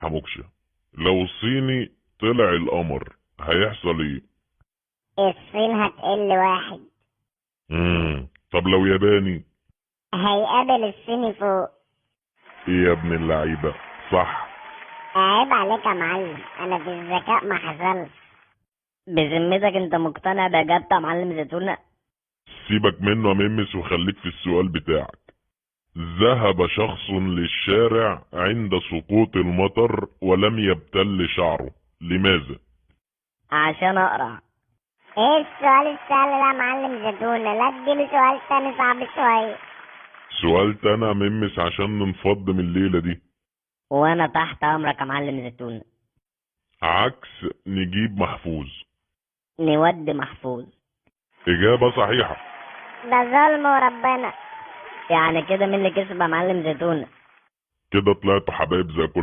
حموكشة، لو صيني طلع القمر هيحصل ايه؟ الصين هتقل واحد. طب لو ياباني؟ هيقابل الصيني فوق. ايه يا ابن اللعيبة، صح. عيب عليك يا معلم، انا في الذكاء ما حصلش. بذمتك انت مقتنع بإجابته يا معلم زيتونة؟ سيبك منه يا ممس وخليك في السؤال بتاعك. ذهب شخص للشارع عند سقوط المطر ولم يبتل شعره، لماذا؟ عشان اقرع. ايه السؤال السهل ده يا معلم زيتونة؟ لا اديله سؤال تاني صعب شوية. سؤال تاني يا ممس عشان ننفض من الليلة دي. وانا تحت امرك يا معلم زيتونة. عكس نجيب محفوظ. نود محفوظ. إجابة صحيحة. ده ظلم وربنا. يعني كده مين اللي كسب يا معلم زيتونة؟ كده طلعتوا حبايب زي كل